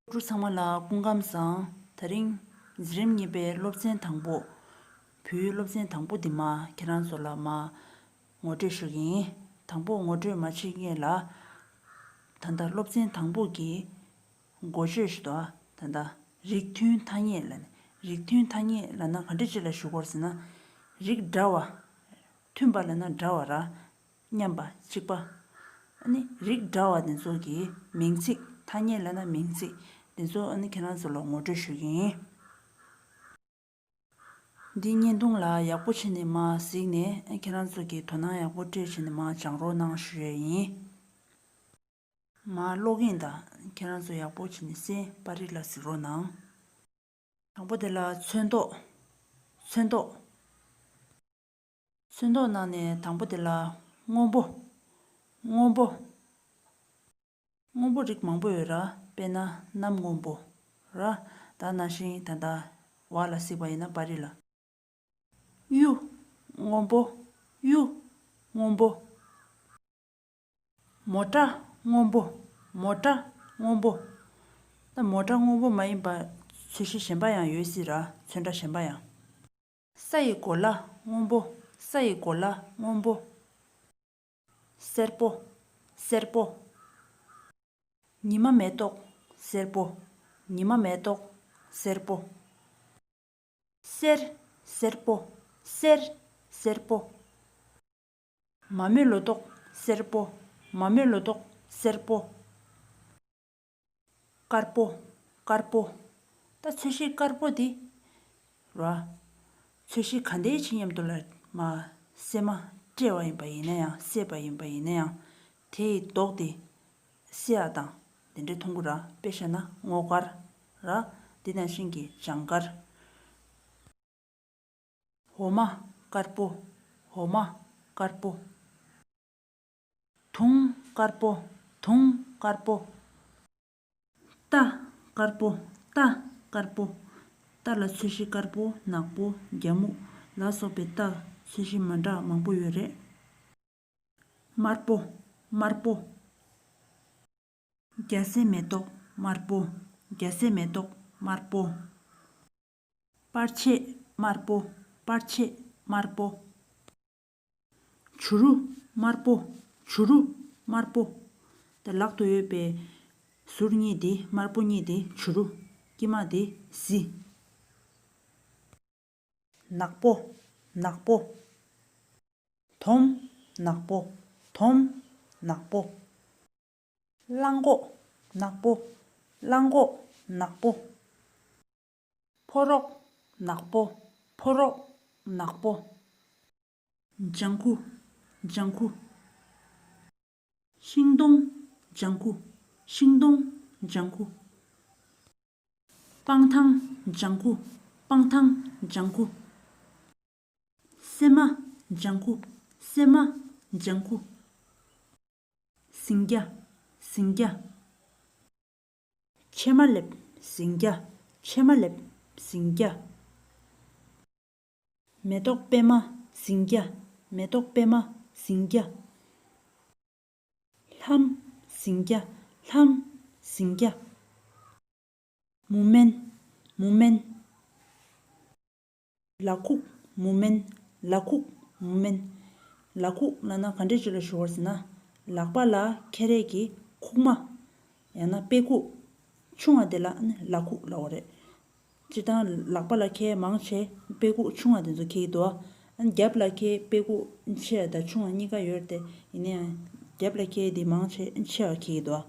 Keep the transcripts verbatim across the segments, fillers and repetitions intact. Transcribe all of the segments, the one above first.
སློབ་ཕྲུག་ཚང་མ་ལ་སྐུ་ཁམས་བཟང་། དེ་རིང་འཛིན་རིམ་གཉིས་པའི་སློབ་ཚན་དང་པོ། བོད་ཡིག་སློབ་ཚན་དང་པོ་འདི་མར་ཁྱེད་རང་ཚོ་ལ་མར་ངོ་སྤྲོད་ཞུ་གི་ཡིན། དང་པོ་ངོ་སྤྲོད་མ་བྱེད་སྔོན་ལ། ད་ལྟ་སློབ་ཚན་དང་པོ་གི་འགོ་བརྗོད་ཞུ་དོ། ད་ལྟ་རིགས་མཐུན་ཐ་སྙད་ལབ་ནས། རིགས་མཐུན་ཐ་སྙད་ལབ་ན་ག་འདྲ་ཅིག་ལ་ཞུ་དགོས་ཟེར་ན། རིགས་འདྲ་བ། མཐུན་པ་ལབ་ན་འདྲ་བ་ར། མཉམ་པ་གཅིག་པ། ཨ་ནི་རིགས་འདྲ་བ་དེ་ཚོ་གི་མིང་ཚིག་ཐ་སྙད་ལབ་ན་མིང་ཚིག་དེ་ཚོ་ཨ་ནི་ཁྱེད་རང་ཚོ་ལ་ངོ་སྤྲོད་ཞུ་གི་ཡིན། འདི་བརྙན་ཐུང་ལ་ཡག་པོ་བྱས་ནས་མར་གཟིགས་ནས། ཁྱེད་རང་ཚོ་གིས་དོ་སྣང་ཡག་པོ་སྤྲད་བྱས་ནས་མར་སྦྱང་རོགས་གནང་ཞུ་ཡས་ཡིན། མར་ཀློག་གིན་གདའ། ཁྱེད་རང་ཚོ་ཡག་པོ་བྱས་ནས་གསན། པར་རིས་ལ་གཟིགས་རོགས་གནང་། དང་པོ་དེ་ལ་ཚོན་མདོག་ཚོན་མདོག་ཚོན་མདོག་ནང་ནས་དང་པོ་དེ་ལ་སྔོན་པོ། སྔོན་པོ། སྔོན་པོ་རིགས་མང་པོ་ཡོད་ར། དཔེར་ན་གནམ་སྔོན་པོ་ར། ད་ནང་བཞིན་ད་ལྟ་འོག་ལ་གཟིགས་པ་ཡིན་ན་པར་རིས་ལ། གཡུ་སྔོན་པོ། གཡུ་སྔོན་པོ། མོ་ཊ་སྔོན་པོ། མོ་ཊ་སྔོན་པོ། ད་མོ་ཊ་སྔོན་པོ་མ་ཡིན་པ་ཚོས་གཞི་གཞན་པ་ཡང་ཡོད་སྲིད་ར། ཚོན་ཁྲ་གཞན་པ་ཡང་། ས་ཡི་གོ་ལ་སྔོན་པོ། ས་ཡི་གོ་ལ་སྔོན་པོ། སེར་པོ། སེར་པོ། ཉི་མ་མེ་ཏོག་སེར་པོ། ཉི་མ་མེ་ཏོག་སེར་པོ། སེར། སེར་པོ། སེར། སེར་པོ། མ་རྨོས་ལོ་ཏོག་སེར་པོ། མ་རྨོས་ལོ་ཏོག་སེར་པོ། དཀར་པོ། དཀར་པོ། ད་ཚོས་གཞི་དཀར་པོ་འདི་ར། ཚོས་གཞི་ག་འདྲའི་ཆེ་མཉམ་དུ་ལ་མར་སྲན་མ་སྤྲད་པ་ཡིན་པ་ཡིན་ན་ཡང་། བསྲེས་པ་ཡིན་པ་ཡིན་ན་ཡང་། དེའི་མདོག་དེ་སེར་ཡག་དང་དེ་འདྲའི་མཐོང་གི་ར། དཔེ་བཞག་ན་སྔོ་དཀར་ར། འདི་ནང་བཞིན་གྱི་ལྗང་དཀར། འོ་མ་དཀར་པོ། འོ་མ་དཀར་པོ། དུང་དཀར་པོ། དུང་དཀར་པོ། རྟ་དཀར་པོ། རྟ་དཀར་པོ། རྟ་ལ་ཚོས་གཞི་དཀར་པོ། ནག་པོ། རྒྱ་སྨུག་ལ་སོགས་པའི་རྟ་ཚོས་གཞི་མི་འདྲ་མང་པོ་ཡོད་རེད། དམར་པོ། དམར་པོ། རྒྱ་སེ་མེ་ཏོག་དམར་པོ། རྒྱ་སེ་མེ་ཏོག་དམར་པོ། པར་ཆས་དམར་པོ། པར་ཆས་དམར་པོ། བྱུ་རུ་དམར་པོ། བྱུ་རུ་དམར་པོ། དེ་ལག་ཏུ་ཡོད་པའི་ཟུར་གཉིས་དེ། དམར་པོ་གཉིས་དེ་བྱུ་རུ། དཀྱིལ་མ་དེ་གཟི། ནག་པོ། ནག་པོ། དོམ། ནག་པོ། དོམ། ནག་པོ། གླང་གོག། ནག་པོ། གླང་གོག། ནག་པོ། ཕོ་རོག། ནག་པོ། ཕོ་རོག། ནག་པོ། ལྗང་ཁུ། ལྗང་ཁུ། ཤིང་སྡོང་། ལྗང་ཁུ། ཤིང་སྡོང་། ལྗང་ཁུ། སྤང་ཐང་། ལྗང་ཁུ། སྤང་ཐང་། ལྗང་ཁུ། སྲན་མ། ལྗང་ཁུ། སྲན་མ། ལྗང་ཁུ། སེང་སྐྱ། སེང་སྐྱ། ཕྱེ་མ་ལེབ། སེང་སྐྱ། ཕྱེ་མ་ལེབ། སེང་སྐྱ། མེ་ཏོག་པད་མ། སེང་སྐྱ། མེ་ཏོག་པད་མ། སེང་སྐྱ། ལྷམ། སེང་སྐྱ། ལྷམ། སེང་སྐྱ། མུ་མེན། མུ་མེན། ལག་ཁུག་མུ་མེན། ལག་ཁུག་མུ་མེན། ལག་ཁུག་ལབ་ན་ག་འདྲས་ཅིག་ལ་ཞུ་བར་ཟེར་ན། ལག་པ་ལ་འཁྱེར་ཡས་ཀྱི་ཁུག་མ། ཡང་ན་དཔེ་ཁུག་ཆུང་བ་དེ་ལ་ནི་ལག་ཁུག་ལབ་པ་རེད། སྤྱིར་བཏང་ལག་པ་ལ་འཁྱེར་མང་ཆེ་དཔེ་ཁུག་ཆུང་བ་དེ་ཚོ་འཁྱེར་གྱི་འདུག་ཨ་ནི་རྒྱབ་ལ་འཁྱེར་དཔེ་ཁུག་ཆེ་བ་དང་ཆུང་བ་གཉིས་ཀ་ཡོད་རེད་དེ། ཡིན་ན་ཡང་རྒྱབ་ལ་འཁྱེར་དེ་མང་ཆེ་ཆེ་བ་འཁྱེར་གྱི་འདུག་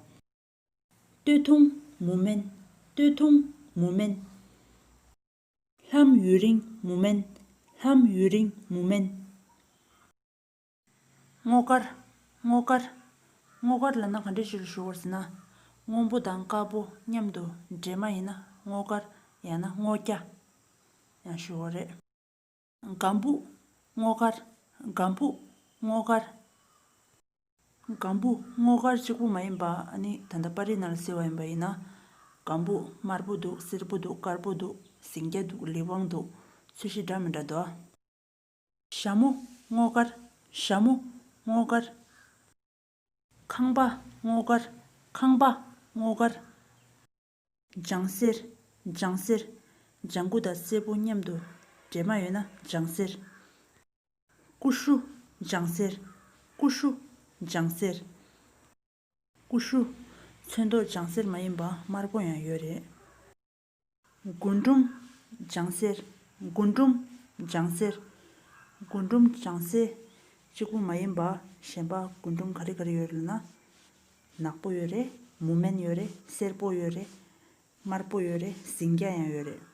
སྟོད་ཐུང་མུ་མེན། སྟོད་ཐུང་མུ་མེན། ལྷམ་ཡུ་རིང་མུ་མེན། ལྷམ་ཡུ་རིང་མུ་མེན། སྔོ་དཀར། སྔོ་དཀར། སྔོ་དཀར་ལབ་ན་ག་འདྲས་ཅིག་ལ་ཞུ་བར་ཟེར་ན། སྔོན་པོ་དང་དཀར་པོ་མཉམ་དུ་འདྲེས་མ་ཡིན་ན་སྔོ་དཀར། ཡང་ན་སྔོ་སྐྱ་ཡང་ཞུ་བ་རེད། སྒམ་བུ་སྔོ་དཀར། སྒམ་བུ་སྔོ་དཀར། སྒམ་བུ་སྔོ་དཀར་གཅིག་པུ་མ་ཡིན་པ། ཨ་ནི་ད་ལྟ་པར་རིས་ནང་ལ་གཟིགས་པ་ཡིན་པ་ཡིན་ན། སྒམ་བུ་དམར་པོ་འདུག་སེར་པོ་འདུག་དཀར་པོ་འདུག་སེང་སྐྱ་འདུག་ལི་ཝང་འདུག་ཚོས་གཞི་འདྲ་མི་འདྲ་འདུག་ཞྭ་མོ་སྔོ་དཀར། ཞྭ་མོ་སྔོ་དཀར། ཁང་པ་སྔོ་དཀར། ཁང་པ་སྔོ་དཀར། ལྗང་སེར། ལྗང་སེར། ལྗང་གུ་དང་སེར་པོ་མཉམ་དུ་འདྲེས་མ་ཡོད་ན་ལྗང་སེར། ཀུ་ཤུ། ལྗང་སེར། ཀུ་ཤུ། ལྗང་སེར། ཀུ་ཤུ། ཚོན་མདོག་ལྗང་སེར་མ་ཡིན་པ་དམར་པོ་ཡང་ཡོད་རེད། རྒུན་འབྲུམ། ལྗང་སེར། རྒུན་འབྲུམ། ལྗང་སེར། རྒུན་འབྲུམ་ལྗང་སེར་གཅིག་པུ་མ་ཡིན་པ་གཞན་པ་རྒུན་འབྲུམ་ག་རེ་ག་རེ་ཡོད་ལབ་ན། ནག་པོ་ཡོད་རེད། མུ་མེན་ཡོད་རེད། སེར་པོ་ཡོད་རེད། དམར་པོ་ཡོད་རེད། ཟིང་སྐྱ་ཡང་ཡོད་རེད།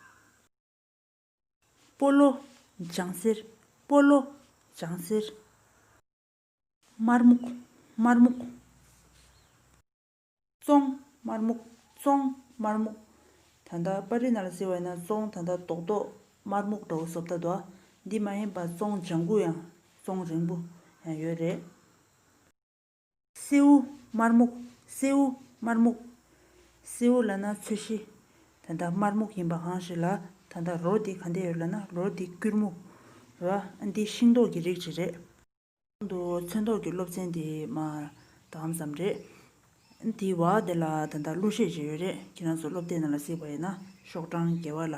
སྤོ་ལོ། ལྗང་སེར། སྤོ་ལོ། ལྗང་སེར། དམར་སྨུག་དམར་སྨུག་ཙོང་། དམར་སྨུག་ཙོང་། དམར་སྨུག་ད་ལྟ་པར་རིས་ནང་ལ་གཟིགས་པ་ཡིན་ན་ཙོང་ད་ལྟ་རྡོག་རྡོག་དམར་སྨུག་འདྲ་བོ་བཟོ་ལྟ་འདུག་འདི་མ་ཡིན་པ་ཙོང་ལྗང་གུ་ཡང་ཙོང་རིང་པོ་ཡང་ཡོད་རེད། སེའུ། དམར་སྨུག་སེའུ། དམར་སྨུག་སེའུ་ལབ་ན་ཚོས་གཞི། ད་ལྟ་དམར་སྨུག་ཡིན་པ་གང་ཞིག་ལ། ད་ལྟ་རོ་འདི་ག་འདྲ་ཡོད་ལབ་ན་རོ་འདི་སྐྱུར་མོ་ར། འདི་ཤིང་ཏོག་གི་རིགས་ཅིག་རེད། དུ་ཚོན་མདོག་གི་སློབ་ཚན་འདི་མ་དང་ཙམ་རེད། དེའི་བར་དེ་ལ་ད་ལྟ་གླུ་གཞས་ཅིག་ཡོད་རེད། ཁྱེད་རང་ཚོ་སློབ་དེབ་ནང་ལ་གཟིགས་པ་ཡིན་ན་ཤོག་གྲངས་བརྒྱད་པ་ལ།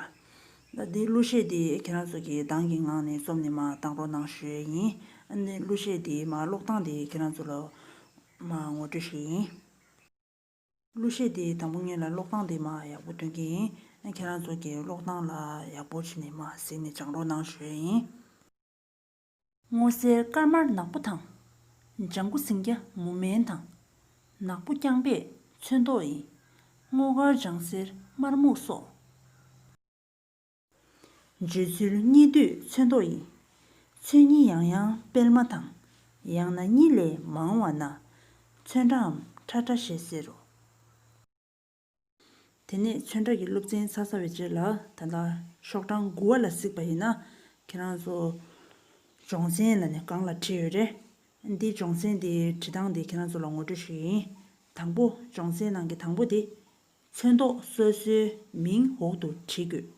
ད་འདི་གླུ་གཞས་འདི་ཁྱེད་རང་ཚོ་གིས་གདངས་ཀྱི་ངང་ནས་རྩོམ་ནས་མ་བཏང་རོགས་གནང་ཞུ་ཡས་ཡིན། ཨ་ནི་གླུ་གཞས་འདི་མ་ཀློག་སྟངས་འདི་ཁྱེད་རང་ཚོ་ལ་མ་ངོ་སྤྲོད་ཞུ་ཡས་ཡིན། གླུ་གཞས་འདི་དང་པོ་ངེད་ལ་ཀློག་སྟངས་འདི་མ་ཡག་པོ་སྟོན་གྱི་ཡིན། ཁྱེད་རང་ཚོ་གིས་ཀློག་སྟངས་ལ་ཡག་པོ་བྱས་ནས་མ་གཟིགས་ནས་སྦྱང་རོགས་གནང་ཞུ་ཡས་ཡིན། སྔོ་སེར་དཀར་དམར་ནག་པོ་དང་། ལྗང་གུ་ཟིང་སྐྱ་མུ་མེན་དང་། ནག་པོ་རྐྱང་པས་ཚོན་མདོག་ཡིན། སྔོ་དཀར་ལྗང་སེར་དམར་སྨུག་སོགས། བརྗོད་ཚུལ་སྙིགས་དུས་ཚོན་མདོག་ཡིན། ཚོན་སྙིགས་ཡང་ཡང་སྤེལ་མ་དང་། ཡང་ན་གཉིས་ལས་མང་བ་ན། ཚོན་ཁྲའམ་ཁྲ་ཁྲ་ཞེས་ཟེར་རོ། དེ་ནས་ཚོན་ཁྲ་གི་སློབ་ཚན་ཚར་ཚར་བའི་རྗེས་ལ་ད་ལྟ་ཤོག་གྲངས་དགུ་པ་ལ་གཟིགས་པ་ཡིན་ན། ཁྱེད་རང་ཚོ་སྦྱོང་ཚན་ལབ་ནས་སྒང་ལ་བྲིས་ཡོད་རེད། འདི་སྦྱོང་ཚན་འདི་བྲིས་སྟངས་འདི་ཁྱེད་རང་ཚོ་ལ་ངོ་སྤྲོད་ཞུ་གི་ཡིན། དང་པོ་སྦྱོང་ཚན་ནང་གི་དང་པོ་དེ། ཚོན་མདོག་སོ་སོའི་མིང་འོག་ཏུ་བྲིས་དགོས།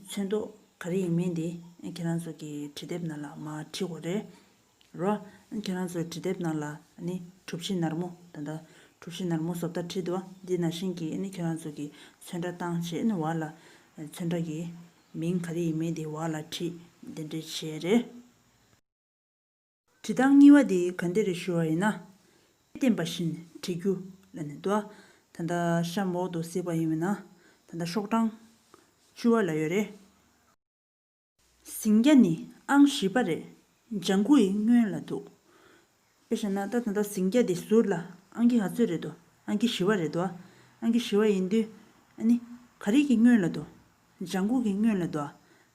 ཚོན་མདོག་ག་རེ་ཡིན་མིན་དེ་ཁྱེད་རང་ཚོ་གི་བྲིས་དེབ་ནང་ལ་མར་བྲིས་དགོས་རེད། རོ། ཁྱེད་རང་ཚོའི་བྲིས་དེབ་ནང་ལ་ནི་གྲུ་བཞི་ནར་མོ་ད་ལྟ་གྲུ་བཞི་ནར་མོ་བཟོ་ལྟ་བྲིས་འདུག་འདི་ནང་བཞིན་གྱི་ནི་ཁྱེད་རང་ཚོ་གི་ཚོན་ཁྲ་བཏང་བྱས་ནི་བར་ལ་ཚོན་ཁྲ་གི་མིང་ག་རེ་ཡིན་མིན་དེ་བར་ལ་བྲིས་འདི་འདྲས་བྱས་རེད། བྲིས་སྟངས་གཉིས་པ་དེ་ག་འདྲ་རེད་ཞུ་བ་ཡིན་ན། བསྟན་པ་བཞིན་བྲིས་རྒྱུ་ལབ་ནས་འདུག་ད་ལྟ་གཤམ་འོག་ཏུ་གཟིགས་པ་ཡིན་ན། ད་ལྟ་ཤོག་གྲངས་བཅུ་པ་ལ་ཡོད་རེད། ཟིང་སྐྱ་ནི་ཨང་བཞི་པ་རེད། ལྗང་གུ་ཡི་སྔོན་ལ་འདུག་དཔེ་བཞག་ན་ད་ད་ལྟ་ཟིང་སྐྱ་དེ་ཟུར་ལ་ཨང་ཀི་ག་ཚོད་རེད་དོ། ཨང་ཀི་བཞི་པ་རེད་དོ། ཨང་ཀི་བཞི་པ་ཡིན་དུས་ཨ་ནི་ག་རེ་གི་སྔོན་ལ་འདུག་ལྗང་གུ་གི་སྔོན་ལ་འདུག་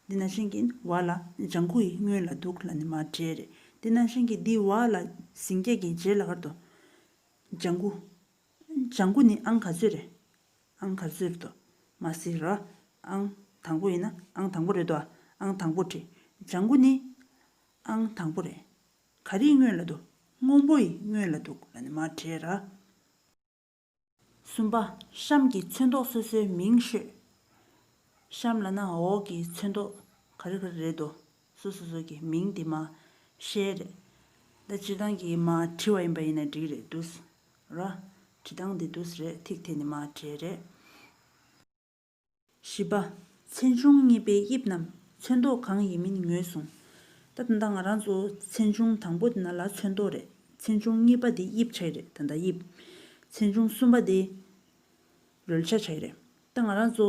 འདི་ནང་བཞིན་གྱི་བར་ལ་ལྗང་གུ་ཡི་སྔོན་ལ་འདུག་ལབ་ནས་མར་བྲིས་རེད། འདི་ནང་བཞིན་གྱི་འདི་བར་ལ་ཟིང་སྐྱ་གི་རྗེས་ལ་ག་རེ་འདུག་ལྗང་གུ། ལྗང་གུ་ནི་ཨང་ག་ཚོད་རེད། ཨང་ག་ཚོད་རེད་དོ། མ་གཟིགས་ར། ཨང་དང་པོ་ཡིན་ན་ཨང་དང་པོ་རེད་དོ། ཨང་དང་པོ་བྲིས། ལྗང་གུ་ནི་ཨང་དང་པོ་རེད། ག་རེའི་སྔོན་ལ་འདུག་སྔོན་པོ་ཡི་སྔོན་ལ་འདུག་ལབ་ནས་མར་བྲིས་ར། གསུམ་པ། གཤམ་གྱི་ཚོན་མདོག་སོ་སོའི་མིང་ཤོད། གཤམ་ལབ་ན་འོག་གི་ཚོན་མདོག་ག་རེ་ག་རེ་རེད་དོ། སོ་སོ་སོ་གི་མིང་དེ་མར་བཤད་རེད། ད་སྤྱིར་བཏང་གི་མར་བྲིས་པ་ཡིན་པ་ཡིན་ན་འགྲིག་རེད་འདུག་ར། བྲིས་སྟངས་དེ་འདུག་རེད། ཐིག་དེ་ནི་མར་བྲིས་རེད། བཞི་པ། ཚན་ཆུང་གཉིས་པའི་དབྱིབས་རྣམས་ཚོན་མདོག་གང་ཡིན་མིན་ངོས་བཟུང་། ད་ད་ལྟ་ང་རང་ཚོ་ཚན་ཆུང་དང་པོ་དེ་ནང་ལ་ཚོན་མདོག་རེད། ཚན་ཆུང་གཉིས་པ་དེ་དབྱིབས་ཆགས་རེད། ད་ལྟ་དབྱིབས། ཚན་ཆུང་གསུམ་པ་དེ་རོལ་ཆ་ཆགས་རེད། ད་ང་རང་ཚོ་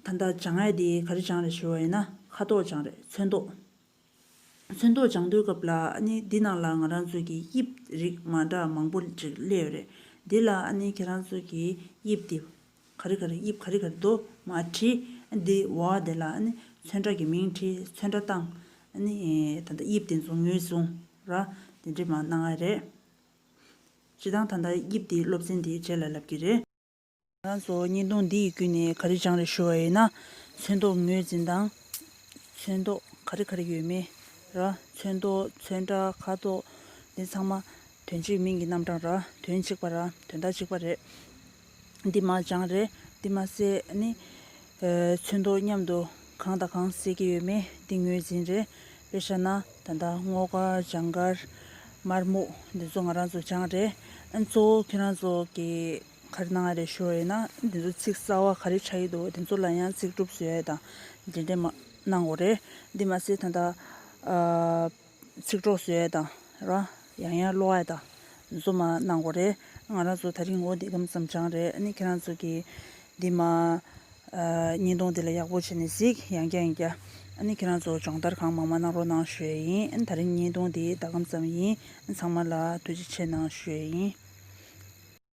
ད་ལྟ་སྦྱང་ཡ་དེ་ག་རེ་སྦྱང་རེད་ཞུ་བ་ཡིན་ན་ཁ་དོག་སྦྱང་རེད། ཚོན་མདོག་ཚོན་མདོག་སྦྱང་དུས་སྐབས་ལ་ཨ་ནི་འདི་ནང་ལ་ང་རང་ཚོ་གི་དབྱིབས་རིགས་མ་འདྲ་མང་པོ་ཅིག་སླེབས་ཡོད་རེད། འདི་ལ་ཨ་ནི་ཁྱེད་རང་ཚོ་གི་དབྱིབས་དེ་ག་རེ་ག་རེ་དབྱིབས་ག་རེ་ག་རེ་འདུག་མར་བྲིས། འདི་འོག་དེ་ལ་ཨ་ནི་ཚོན་ཁྲ་གི་མིང་བྲིས། ཚོན་ཁྲ་བཏང་། ཨ་ནི་ད་ལྟ་དབྱིབས་དེ་ཚོ་ངོས་བཟུང་ར་དེ་འདྲས་མར་གནང་ཡ་རེད། སྤྱིར་བཏང་ད་ལྟ་དབྱིབས་དེའི་སློབ་ཚན་དེའི་རྗེས་ལ་ལབ་ཀྱི་རེད། ང་རང་ཚོ་བརྙན་ཐུང་འདི་ཡི་བརྒྱུད་ནས་ག་རེ་སྦྱངས་རེད་ཞུ་བ་ཡིན་ན། ཚོན་མདོག་ངོས་འཛིན་དང་། ཚོན་མདོག་ག་རེ་ག་རེ་ཡོད་མེད་ར། ཚོན་མདོག་ཚོན་ཁྲ་ཁ་དོག་འདི་ཚང་མ་དོན་གཅིག་མིང་གི་རྣམ་གྲངས་ར། དོན་གཅིག་པ་ར། དོན་དག་གཅིག་པ་རེད། འདི་མར་སྦྱངས་རེད། འདི་མ་ཟད་ནི། ཚོན་མདོག་མཉམ་དུ་གང་དང་གང་བསྲེས་ཀྱི་ཡོད་མེད་འདི་ངོས་འཛིན་རེད། དཔེ་བཞག་ན་ད་ལྟ་སྔོ་དཀར་ལྗང་དཀར་དམར་སྨུག་འདི་ཚོ་ང་རང་ཚོ་སྦྱངས་རེད། ཨ་གཙོ་བོ་ཁྱེད་རང་ཚོ་གི་ ག་རེ་གནང་ཡ་རེད་ཞུ་བ་ཡིན་ན། འདི་ཚོ་ཚིག་གསར་བ་ག་རེ་ཆགས་ཀྱི་འདུག་དེ་ཚོ་ལ་ཡང་ཚིག་གྲུབ་བཟོ་ཡ་དང་དེ་འདྲས་མ་གནང་དགོས་རེད། འདི་མ་ཟད་ད་ལྟ་ཨ་ཚིག་གྲོགས་བཟོ་ཡ་དང་ར་ཡང་ཡང་ཀློག་ཡ་དང་འདི་ཚོ་མ་གནང་དགོས་རེད། ང་རང་ཚོ་ད་རིང་འོ་འདི་གམ་ཙམ་སྦྱངས་རེད། ཨ་ནི་ཁྱེད་རང་ཚོ་གི་འདི་མ་ཨ་བརྙན་ཐུང་འདི་ལ་ཡག་པོ་བྱས་ནས་གཟིགས། ཡང་བསྐྱར་ཡང་བསྐྱར་ཨ་ནི་ཁྱེད་རང་ཚོ་སྦྱོང་བརྡར་གང་མང་མང་གནང་རོགས་གནང་ཞུ་ཡ་ཡིན། ཨ་ནི་ད་རིང་བརྙན་ཐུང་འདི་ད་གམ་ཙམ་ཡིན། ཨ་ནི་ཚང་མ་ལ་ཐུགས་རྗེ་ཆེ་གནང་ཞུ་ཡ་ཡིན།